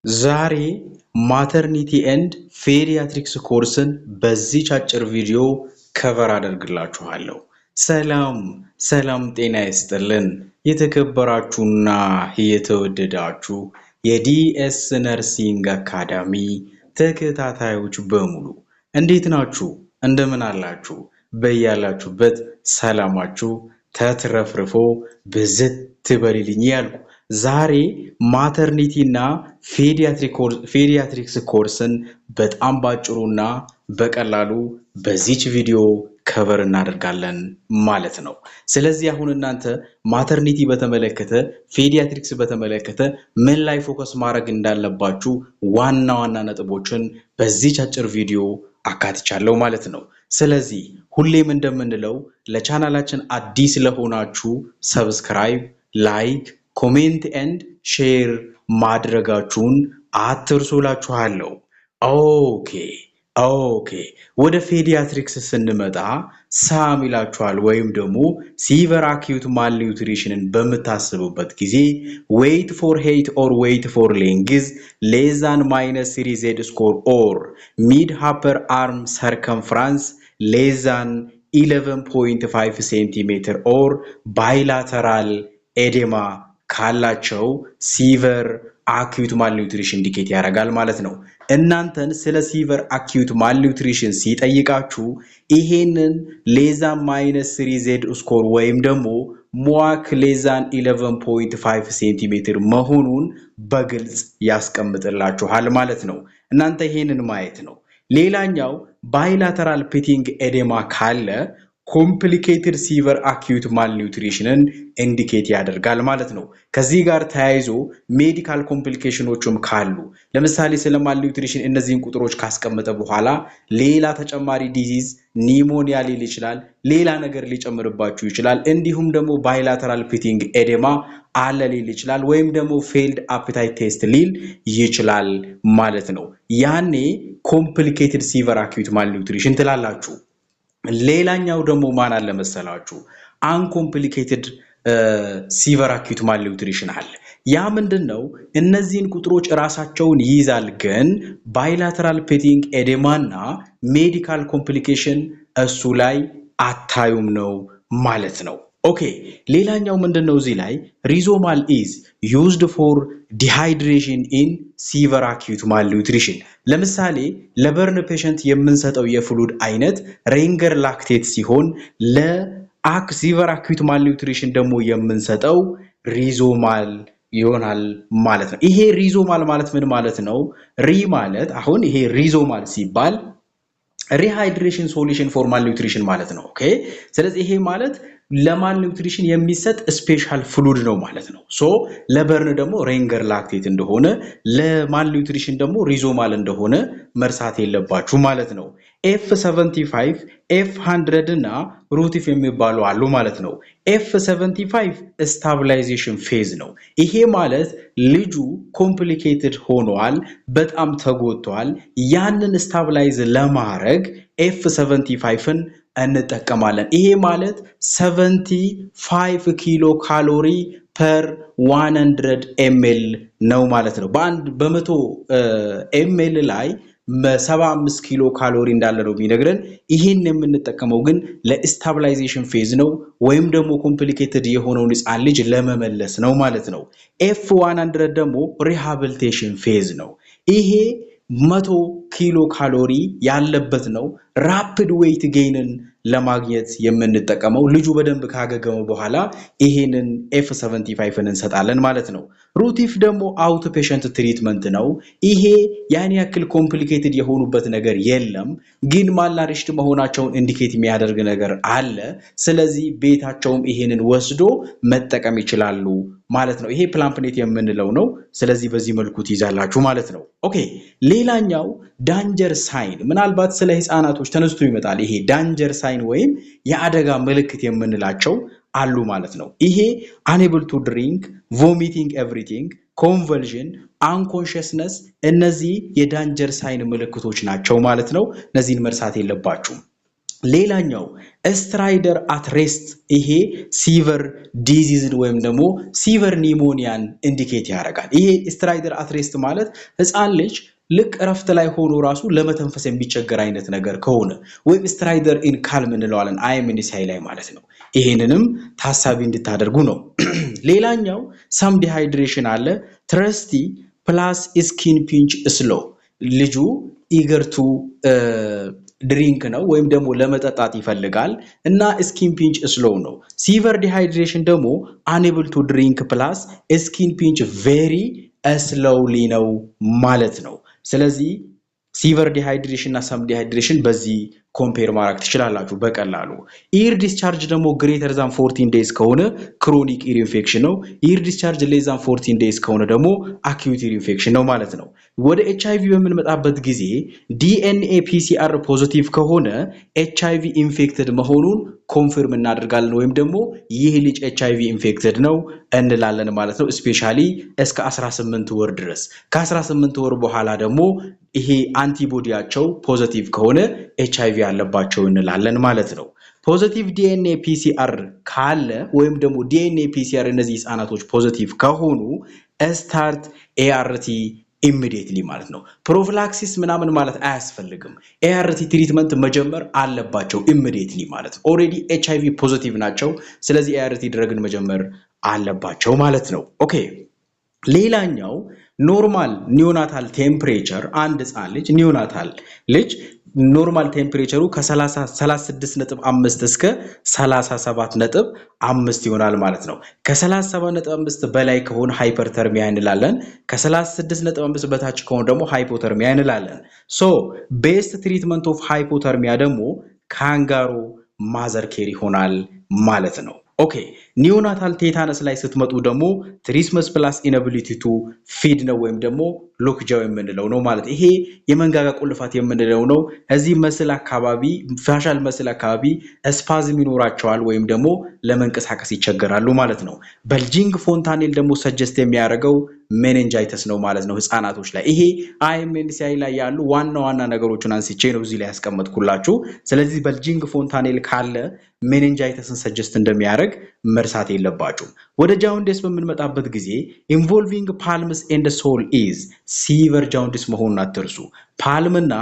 ዛሬ maternity and pediatrics course ን በዚች አጭር ቪዲዮ cover አደርግላችኋለሁ። ሰላም ሰላም፣ ጤና ይስጥልን የተከበራችሁና የተወደዳችሁ የ DS Nursing Academy ተከታታዮች በሙሉ እንዴት ናችሁ? እንደምን አላችሁ? በያላችሁበት ሰላማችሁ ተትረፍርፎ ብዝት ትበልልኝ ያልኩ ዛሬ maternity እና pediatrics course ን በጣም ባጭሩና በቀላሉ በዚች ቪዲዮ cover እናደርጋለን ማለት ነው። ስለዚህ አሁን እናንተ maternity በተመለከተ፣ pediatrics በተመለከተ ምን ላይ focus ማድረግ እንዳለባችሁ ዋና ዋና ነጥቦችን በዚች አጭር ቪዲዮ አካትቻለሁ ማለት ነው። ስለዚህ ሁሌም እንደምንለው ለቻናላችን አዲስ ለሆናችሁ subscribe፣ like፣ comment and share ማድረጋችሁን አትርሱ እላችኋለሁ። Okay፣ ወደ pediatrics ስንመጣ SAM ይላችኋል ወይም ደግሞ severe acute malnutrition ን በምታስቡበት ጊዜ weight for height or weight for length less than -3 z score or mid upper arm circumference less than 11.5 ሴንቲሜትር or bilateral edema ካላቸው severe acute malnutrition indicate ያደርጋል ማለት ነው። እናንተን ስለ severe acute malnutrition ሲጠይቃችሁ ይሄንን less than -3 z score ወይም ደግሞ MUAC less than 11.5 ሴንቲሜትር መሆኑን በግልጽ ያስቀምጥላችኋል ማለት ነው። እናንተ ይሄንን ማየት ነው። ሌላኛው bilateral pitting edema ካለ complicated severe acute malnutrition ን indicate ያደርጋል ማለት ነው። ከዚህ ጋር ተያይዞ medical complication ኖችም ካሉ፣ ለምሳሌ ስለ malnutrition እነዚህን ቁጥሮች ካስቀመጠ በኋላ ሌላ ተጨማሪ disease pneumonia ሊል ይችላል፣ ሌላ ነገር ሊጨምርባችሁ ይችላል። እንዲሁም ደግሞ bilateral pitting edema አለ ሊል ይችላል፣ ወይም ደግሞ failed appetite test ሊል ይችላል ማለት ነው። ያኔ complicated severe acute malnutrition ትላላችሁ። ሌላኛው ደግሞ ማን አለ መሰላችሁ? Uncomplicated severe acute malnutrition አለ። ያ ምንድን ነው? እነዚህን ቁጥሮች እራሳቸውን ይይዛል፣ ግን bilateral pitting edema እና medical complication እሱ ላይ አታዩም ነው ማለት ነው። Okay፣ ሌላኛው ምንድን ነው? እዚህ ላይ ReSoMal is used for dehydration in severe acute malnutrition። ለምሳሌ ለ burn patient የምንሰጠው የ fluid አይነት Ringer lactate ሲሆን ለ severe acute malnutrition ደግሞ የምንሰጠው ReSoMal ይሆናል ማለት ነው። ይሄ ReSoMal ማለት ምን ማለት ነው? Re ማለት አሁን ይሄ ReSoMal ሲባል rehydration solution for malnutrition ማለት ነው። Okay፣ ስለዚህ ይሄ ማለት ለ malnutrition የሚሰጥ special fluid ነው ማለት ነው። So ለ burn ደግሞ Ringer lactate እንደሆነ፣ ለ malnutrition ደግሞ ReSoMal እንደሆነ መርሳት የለባችሁ ማለት ነው። F 75፣ F 100 እና RUTF የሚባሉ አሉ ማለት ነው። F 75 stabilization phase ነው። ይሄ ማለት ልጁ complicated ሆኗል፣ በጣም ተጎድቷል። ያንን stabilize ለማድረግ F 75ን እንጠቀማለን። ይሄ ማለት 75 kilo calorie per 100 ml ነው ማለት ነው። በአንድ በ100 ml ላይ 75 ኪሎ ካሎሪ እንዳለ ነው የሚነግረን። ይህን የምንጠቀመው ግን ለ stabilization phase ነው ወይም ደግሞ complicated የሆነውን ህፃን ልጅ ለመመለስ ነው ማለት ነው። F 100 ደግሞ rehabilitation phase ነው። ይሄ 100 ኪሎ ካሎሪ ያለበት ነው። Rapid weight gain ን ለማግኘት የምንጠቀመው፣ ልጁ በደንብ ካገገመ በኋላ ይሄንን F 75ን እንሰጣለን ማለት ነው። RUTF ደግሞ outpatient treatment ነው። ይሄ ያን ያክል complicated የሆኑበት ነገር የለም፣ ግን malnourished መሆናቸውን indicate የሚያደርግ ነገር አለ። ስለዚህ ቤታቸውም ይሄንን ወስዶ መጠቀም ይችላሉ ማለት ነው። ይሄ Plumpy'Nut የምንለው ነው። ስለዚህ በዚህ መልኩ ትይዛላችሁ ማለት ነው። Okay፣ ሌላኛው danger sign፣ ምናልባት ስለ ህፃናቶች ተነስቶ ይመጣል። ይሄ danger sign ወይም የአደጋ ምልክት የምንላቸው አሉ ማለት ነው። ይሄ አንብል ቱ ድሪንክ፣ ቮሚቲንግ ኤቭሪቲንግ፣ ኮንቨልዥን፣ አንኮንሽስነስ እነዚህ የ danger sign ምልክቶች ናቸው ማለት ነው። እነዚህን መርሳት የለባችሁም። ሌላኛው stridor at rest፣ ይሄ severe disease ን ወይም ደግሞ severe pneumonia ን indicate ያደርጋል። ይሄ stridor at rest ማለት ህፃን ልጅ ልክ እረፍት ላይ ሆኖ ራሱ ለመተንፈስ የሚቸገር አይነት ነገር ከሆነ ወይም stridor in calm እንለዋለን IMNCI ላይ ማለት ነው። ይሄንንም ታሳቢ እንድታደርጉ ነው። ሌላኛው some dehydration አለ። Thirsty plus skin pinch slow፣ ልጁ eager to drink ነው ወይም ደግሞ ለመጠጣት ይፈልጋል እና skin pinch slow ነው። ሲቨር ዲሃይድሬሽን ደግሞ አንኤብል ቱ ድሪንክ ፕላስ ስኪን ፒንች ቬሪ ስሎውሊ ነው ማለት ነው። ስለዚህ severe dehydration እና some dehydration በዚህ compare ማድረግ ትችላላችሁ በቀላሉ። Ear discharge ደግሞ greater than 14 days ከሆነ chronic ear infection ነው። Ear discharge less than 14 days ከሆነ ደግሞ acute ear infection ነው ማለት ነው። ወደ ኤች አይቪ በምንመጣበት ጊዜ DNA PCR positive ከሆነ HIV infected መሆኑን confirm እናደርጋለን ወይም ደግሞ ይህ ልጅ HIV infected ነው እንላለን ማለት ነው። Especially እስከ 18 ወር ድረስ። ከ18 ወር በኋላ ደግሞ ይሄ antibody ያቸው positive ከሆነ ኤች አይቪ ያለባቸው እንላለን ማለት ነው። Positive DNA PCR ካለ ወይም ደግሞ DNA PCR እነዚህ ህፃናቶች positive ከሆኑ start ART immediately ማለት ነው። Prophylaxis ምናምን ማለት አያስፈልግም። ART treatment መጀመር አለባቸው immediately ማለት ነው። Already HIV positive ናቸው። ስለዚህ ART drug ን መጀመር አለባቸው ማለት ነው። Okay፣ ሌላኛው normal neonatal temperature፣ አንድ ህፃን ልጅ፣ neonatal ልጅ normal temperature ሩ ከ36.5 እስከ 37.5 ይሆናል ማለት ነው። ከ37.5 በላይ ከሆነ hyperthermia እንላለን። ከ36.5 በታች ከሆነ ደግሞ hypothermia እንላለን። So best treatment of hypothermia ደግሞ kangaroo mother care ይሆናል ማለት ነው። Okay፣ neonatal tetanus ላይ ስትመጡ ደግሞ trismus plus inability to feed ነው ወይም ደግሞ lockjaw የምንለው ነው ማለት፣ ይሄ የመንጋጋ ቁልፋት የምንለው ነው። እዚህ muscle አካባቢ፣ facial muscle አካባቢ spasm ይኖራቸዋል ወይም ደግሞ ለመንቀሳቀስ ይቸገራሉ ማለት ነው። Bulging fontanelle ደግሞ suggest የሚያደርገው meningitis ነው ማለት ነው ህፃናቶች ላይ። ይሄ IMNCI ላይ ያሉ ዋና ዋና ነገሮችን አንስቼ ነው እዚህ ላይ ያስቀመጥኩላችሁ። ስለዚህ bulging fontanelle ካለ meningitis ን suggest እንደሚያደርግ መርሳት የለባችሁም። ወደ jaundice በምንመጣበት ጊዜ involving palms and sole is severe jaundice መሆኑን አትርሱ። Palm ና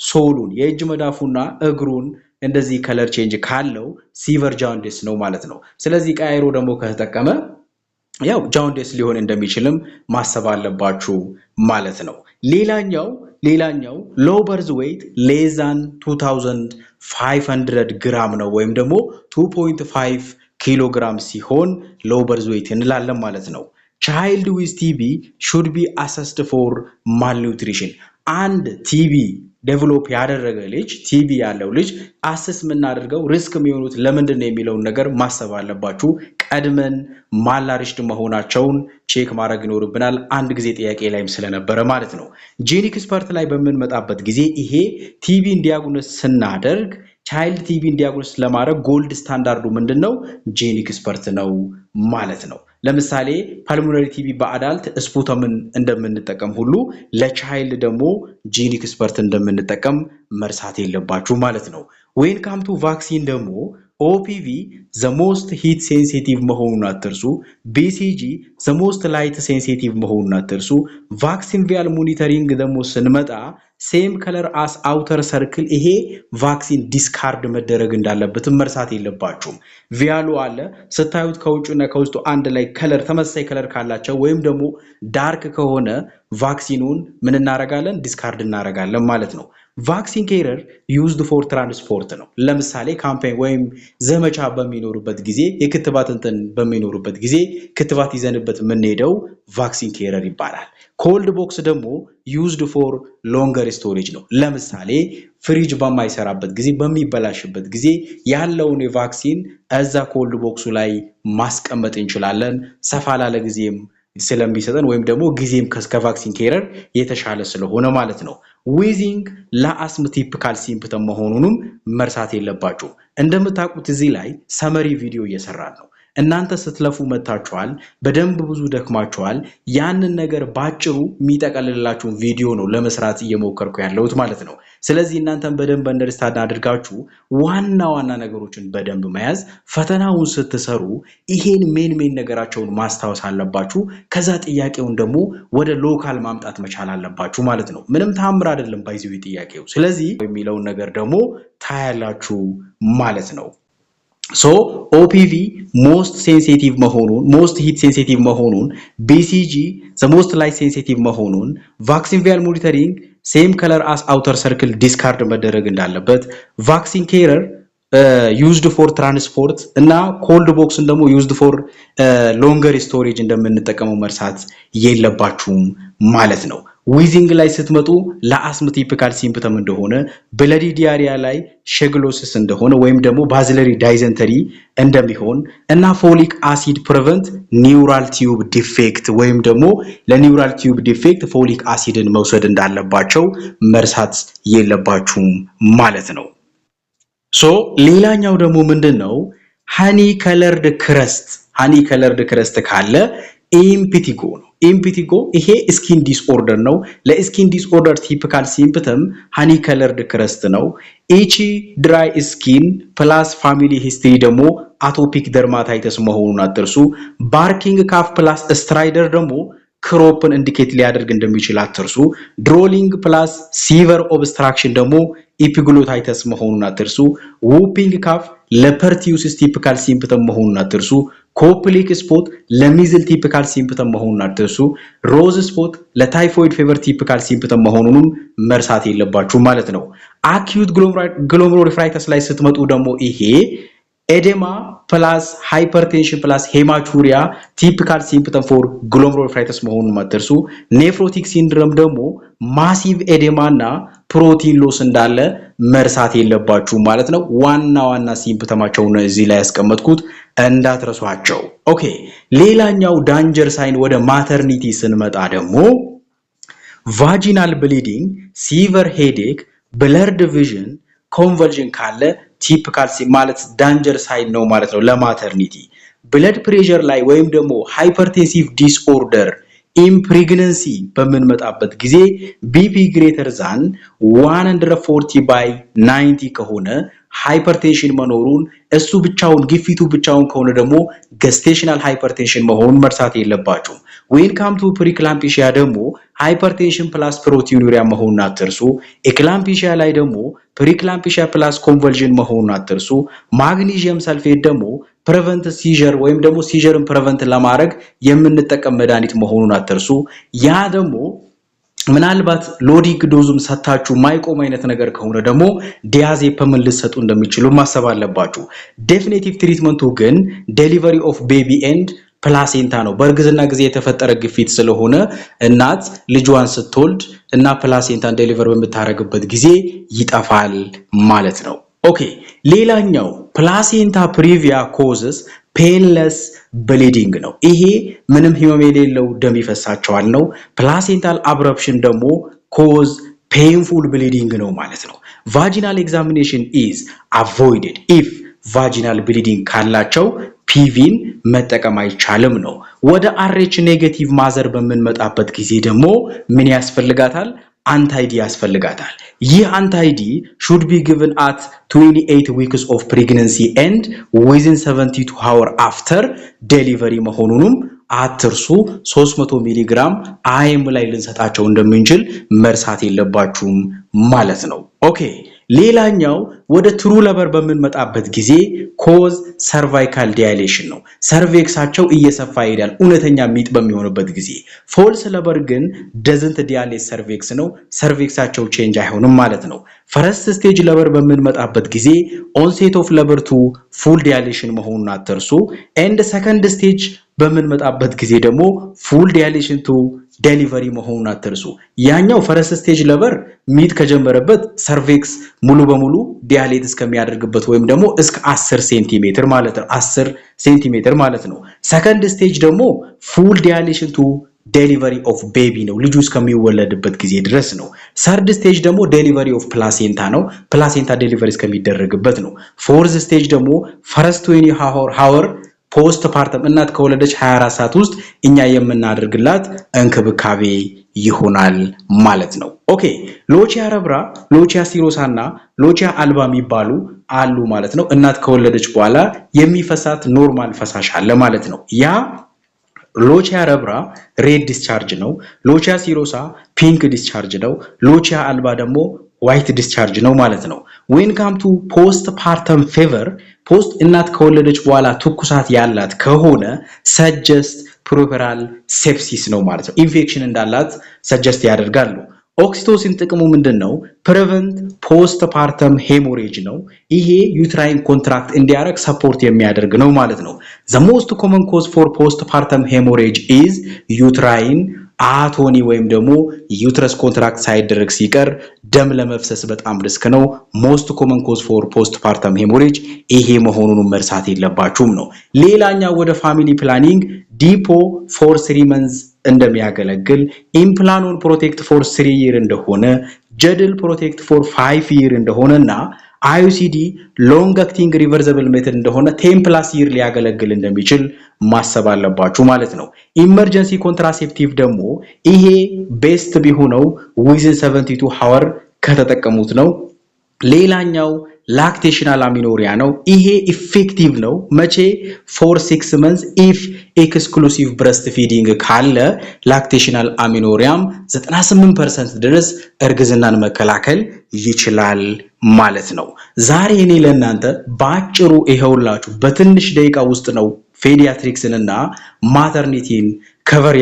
sole ኡን፣ የእጅ መዳፉና እግሩን እንደዚህ color change ካለው severe jaundice ነው ማለት ነው። ስለዚህ ቀያይሮ ደግሞ ከተጠቀመ ያው jaundice ሊሆን እንደሚችልም ማሰብ አለባችሁ ማለት ነው። ሌላኛው low birth weight less than 2500 ግራም ነው ወይም ደግሞ 2.5 ኪሎ ግራም ሲሆን low birth weight እንላለን ማለት ነው። Child with TB should be assessed for malnutrition። አንድ TB develop ያደረገ ልጅ፣ TB ያለው ልጅ assess የምናደርገው risk የሚሆኑት ለምንድን ነው የሚለውን ነገር ማሰብ አለባችሁ። ቀድመን malnourished መሆናቸውን check ማድረግ ይኖርብናል። አንድ ጊዜ ጥያቄ ላይም ስለነበረ ማለት ነው። GeneXpert ላይ በምንመጣበት ጊዜ ይሄ TB ን diagnose ስናደርግ፣ child TB ን diagnose ለማድረግ gold standard ኡ ምንድን ነው? GeneXpert ነው ማለት ነው። ለምሳሌ pulmonary TB በ adult sputum ን እንደምንጠቀም ሁሉ ለ child ደግሞ GeneXpert እንደምንጠቀም መርሳት የለባችሁ ማለት ነው። When come to vaccine ደግሞ OPV the most heat sensitive መሆኑን አትርሱ። BCG the most light sensitive መሆኑን አትርሱ። Vaccine vial monitoring ደግሞ ስንመጣ same color as outer circle፣ ይሄ vaccine discard መደረግ እንዳለበትም መርሳት የለባችሁም። Vial ኡ አለ፣ ስታዩት ከውጭና ከውስጡ አንድ ላይ color፣ ተመሳሳይ color ካላቸው ወይም ደግሞ dark ከሆነ vaccine ኑን ምን እናረጋለን? Discard እናረጋለን ማለት ነው። Vaccine carrier used for transport ነው። ለምሳሌ campaign ወይም ዘመቻ በሚኖሩበት ጊዜ፣ የክትባት እንትን በሚኖሩበት ጊዜ ክትባት ይዘንበት የምንሄደው vaccine carrier ይባላል። Cold box ደግሞ used for longer storage ነው። ለምሳሌ ፍሪጅ በማይሰራበት ጊዜ፣ በሚበላሽበት ጊዜ ያለውን የ vaccine እዛ cold box ኡ ላይ ማስቀመጥ እንችላለን። ሰፋ ላለ ጊዜም ስለሚሰጠን ወይም ደግሞ ጊዜም ከ vaccine carrier የተሻለ ስለሆነ ማለት ነው። Wheezing ለ asthma typical symptom መሆኑንም መርሳት የለባችሁ። እንደምታውቁት እዚህ ላይ summary ቪዲዮ እየሰራን ነው። እናንተ ስትለፉ መጥታችኋል፣ በደንብ ብዙ ደክማችኋል። ያንን ነገር ባጭሩ የሚጠቀልልላችሁን ቪዲዮ ነው ለመስራት እየሞከርኩ ያለሁት ማለት ነው። ስለዚህ እናንተን በደንብ understand አድርጋችሁ ዋና ዋና ነገሮችን በደንብ መያዝ፣ ፈተናውን ስትሰሩ ይሄን main main ነገራቸውን ማስታወስ አለባችሁ። ከዛ ጥያቄውን ደግሞ ወደ local ማምጣት መቻል አለባችሁ ማለት ነው። ምንም ታምር አይደለም by the way ጥያቄው። ስለዚህ የሚለውን ነገር ደግሞ ታያላችሁ ማለት ነው። So OPV most sensitive መሆኑን፣ most heat sensitive መሆኑን፣ BCG most light sensitive መሆኑን፣ vaccine vial monitoring same color as outer circle discard መደረግ እንዳለበት፣ vaccine carrier used for transport እና cold box ን ደግሞ used for longer storage እንደምንጠቀመው መርሳት የለባችሁም ማለት ነው። Wheezing ላይ ስትመጡ ለ asthma typical symptom እንደሆነ፣ bloody diarrhea ላይ shigellosis እንደሆነ ወይም ደግሞ bacillary dysentery እንደሚሆን እና folic acid prevent neural tube defect ወይም ደግሞ ለ neural tube defect folic acid ን መውሰድ እንዳለባቸው መርሳት የለባችሁም ማለት ነው። So ሌላኛው ደግሞ ምንድን ነው? Honey colored crust፣ honey colored crust ካለ impetigo ነው። Impetigo ይሄ skin disorder ነው። ለ skin disorder typical symptom honey colored crust ነው። Itchy dry skin plus family history ደግሞ atopic dermatitis መሆኑን አትርሱ። Barking cough plus stridor ደግሞ croup ን indicate ሊያደርግ እንደሚችል አትርሱ። Drooling plus severe obstruction ደግሞ epiglottitis መሆኑን አትርሱ። Whooping cough ለ pertussis typical symptom መሆኑን አትርሱ። Koplik spot ለ measles typical symptom መሆኑን አትርሱ። Rose spot ለ typhoid fever typical symptom መሆኑንም መርሳት የለባችሁ ማለት ነው። Acute glomerulonephritis ላይ ስትመጡ ደግሞ ይሄ edema plus hypertension plus hematuria typical symptom for glomerulonephritis መሆኑን አትርሱ። Nephrotic syndrome ደግሞ massive edema እና protein loss እንዳለ መርሳት የለባችሁም ማለት ነው። ዋና ዋና symptom ኣቸውን እዚህ ላይ ያስቀመጥኩት እንዳትረሷቸው። Okay፣ ሌላኛው danger sign ወደ maternity ስንመጣ ደግሞ vaginal bleeding፣ severe headache፣ blurred vision፣ convulsion ካለ typical ማለት danger sign ነው ማለት ነው ለ maternity። Blood pressure ላይ ወይም ደግሞ hypertensive disorder in pregnancy በምንመጣበት ጊዜ BP greater than 140 by 90 ከሆነ hypertension መኖሩን፣ እሱ ብቻውን ግፊቱ ብቻውን ከሆነ ደግሞ gestational hypertension መሆኑን መርሳት የለባችሁም። When come to preeclampsia ደግሞ hypertension plus proteinuria መሆኑን አትርሱ። Eclampsia ላይ ደግሞ preeclampsia plus convulsion መሆኑን አትርሱ። Magnesium sulfate ደግሞ prevent seizure ወይም ደግሞ seizure ን prevent ለማድረግ የምንጠቀም መድኃኒት መሆኑን አትርሱ። ያ ደግሞ ምናልባት loading dose ኡም ሰታችሁ ማይቆም አይነት ነገር ከሆነ ደግሞ diazepam ን ልትሰጡ እንደሚችሉ ማሰብ አለባችሁ። Definitive treatment ኡ ግን delivery of baby and placenta ነው። በእርግዝና ጊዜ የተፈጠረ ግፊት ስለሆነ እናት ልጇን ስትወልድ እና placenta ን deliver በምታደርግበት ጊዜ ይጠፋል ማለት ነው። Okay፣ ሌላኛው placenta previa causes painless bleeding ነው። ይሄ ምንም ህመም የሌለው ደም ይፈሳቸዋል ነው። Placental abruption ደግሞ cause painful bleeding ነው ማለት ነው። Vaginal examination is avoided if vaginal bleeding ካላቸው PV ን መጠቀም አይቻልም ነው። ወደ Rh negative mother በምንመጣበት ጊዜ ደግሞ ምን ያስፈልጋታል? Anti-D ያስፈልጋታል። ይህ anti-D should be given at 28 weeks of pregnancy and within 72 hour after delivery መሆኑንም አትርሱ። 300 ሚሊግራም IM ላይ ልንሰጣቸው እንደምንችል መርሳት የለባችሁም ማለት ነው። Okay፣ ሌላኛው ወደ true labor በምንመጣበት ጊዜ cause cervical dilation ነው። Cervix ኣቸው እየሰፋ ይሄዳል እውነተኛ ምጥ በሚሆንበት ጊዜ። False labor ግን doesn't dilate cervix ነው። Cervix ኣቸው change አይሆንም ማለት ነው። First stage labor በምንመጣበት ጊዜ onset of labor to full dilation መሆኑን አትርሱ። And second stage በምንመጣበት ጊዜ ደግሞ full dilation to delivery መሆኑን አትርሱ። ያኛው first stage labor ምጥ ከጀመረበት cervix ሙሉ በሙሉ dilate እስከሚያደርግበት ወይም ደግሞ እስከ 10 ሴንቲሜትር ማለት ነው፣ 10 ሴንቲሜትር ማለት ነው። Second stage ደግሞ full dilation to delivery of baby ነው፣ ልጁ እስከሚወለድበት ጊዜ ድረስ ነው። Third stage ደግሞ delivery of placenta ነው፣ placenta delivery እስከሚደረግበት ነው። Fourth stage ደግሞ first 20 hour Postpartum እናት ከወለደች 24 ሰዓት ውስጥ እኛ የምናደርግላት እንክብካቤ ይሆናል ማለት ነው። Okay, lochia rubra፣ lochia serosa እና lochia alba የሚባሉ አሉ ማለት ነው። እናት ከወለደች በኋላ የሚፈሳት normal ፈሳሽ አለ ማለት ነው። ያ lochia rubra red discharge ነው። Lochia serosa pink discharge ነው። Lochia alba ደግሞ white discharge ነው ማለት ነው። When come to postpartum fever፣ post እናት ከወለደች በኋላ ትኩሳት ያላት ከሆነ suggest puerperal sepsis ነው ማለት ነው። ኢንፌክሽን እንዳላት suggest ያደርጋሉ። Oxytocin ጥቅሙ ምንድን ነው? Prevent postpartum hemorrhage ነው። ይሄ uterine contract እንዲያደርግ support የሚያደርግ ነው ማለት ነው። The most common cause for postpartum hemorrhage is uterine atony ወይም ደግሞ uterus contract ሳይደረግ ሲቀር ደም ለመፍሰስ በጣም risk ነው። Most common cause for postpartum hemorrhage ይሄ መሆኑን መርሳት የለባችሁም ነው። ሌላኛው ወደ family planning Depo for 3 months እንደሚያገለግል፣ Implanon protect for 3 year እንደሆነ፣ Jadelle protect for 5 year እንደሆነ እና IUCD long acting reversible method እንደሆነ 10+ year ሊያገለግል እንደሚችል ማሰብ አለባችሁ ማለት ነው። Emergency contraceptive ደግሞ ይሄ best ቢሆነው within 72 hour ከተጠቀሙት ነው። ሌላኛው lactational amenorrhea ነው። ይሄ effective ነው። መቼ? For 6 months if exclusive breast feeding ካለ lactational amenorrhea ም 98% ድረስ እርግዝናን መከላከል ይችላል ማለት ነው። ዛሬ እኔ ለእናንተ በአጭሩ ይኸውላችሁ በትንሽ ደቂቃ ውስጥ ነው pediatrics ን እና maternity ን cover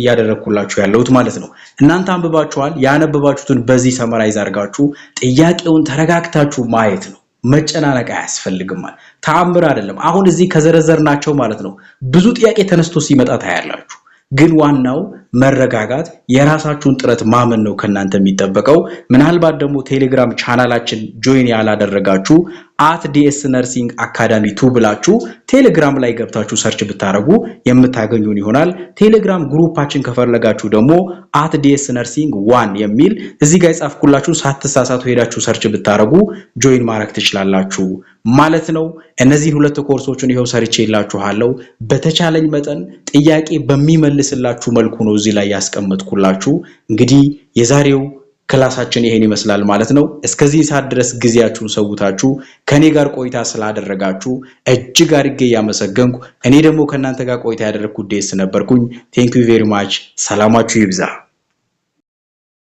እያደረግኩላችሁ ያለሁት ማለት ነው። እናንተ አንብባችኋል። ያነበባችሁትን በዚህ summarize አድርጋችሁ ጥያቄውን ተረጋግታችሁ ማየት ነው። መጨናነቅ አያስፈልግም። ተአምር አይደለም። አሁን እዚህ ከዘረዘርናቸው ማለት ነው ብዙ ጥያቄ ተነስቶ ሲመጣ ታያላችሁ። ግን ዋናው መረጋጋት፣ የራሳችሁን ጥረት ማመን ነው ከእናንተ የሚጠበቀው። ምናልባት ደግሞ ቴሌግራም ቻናላችን join ያላደረጋችሁ @DSNursingAcademy2 ብላችሁ ቴሌግራም ላይ ገብታችሁ search ብታደርጉ የምታገኙን ይሆናል። ቴሌግራም group ኣችን ከፈለጋችሁ ደግሞ @DSNursing1 የሚል እዚህ ጋር የጻፍኩላችሁ ሳትሳሳቱ ሄዳችሁ search ብታደርጉ join ማድረግ ትችላላችሁ ማለት ነው። እነዚህ ሁለት ኮርሶችን ይኸው ሰርቼላችኋለሁ። በተቻለኝ መጠን ጥያቄ በሚመልስላችሁ መልኩ ነው እዚህ ላይ ያስቀመጥኩላችሁ። እንግዲህ የዛሬው ክላሳችን ይሄን ይመስላል ማለት ነው። እስከዚህ ሰዓት ድረስ ጊዜያችሁን ሰውታችሁ ከኔ ጋር ቆይታ ስላደረጋችሁ እጅግ አድርጌ እያመሰገንኩ እኔ ደግሞ ከእናንተ ጋር ቆይታ ያደረግኩት ዴስ ነበርኩኝ። Thank you very much። ሰላማችሁ ይብዛ።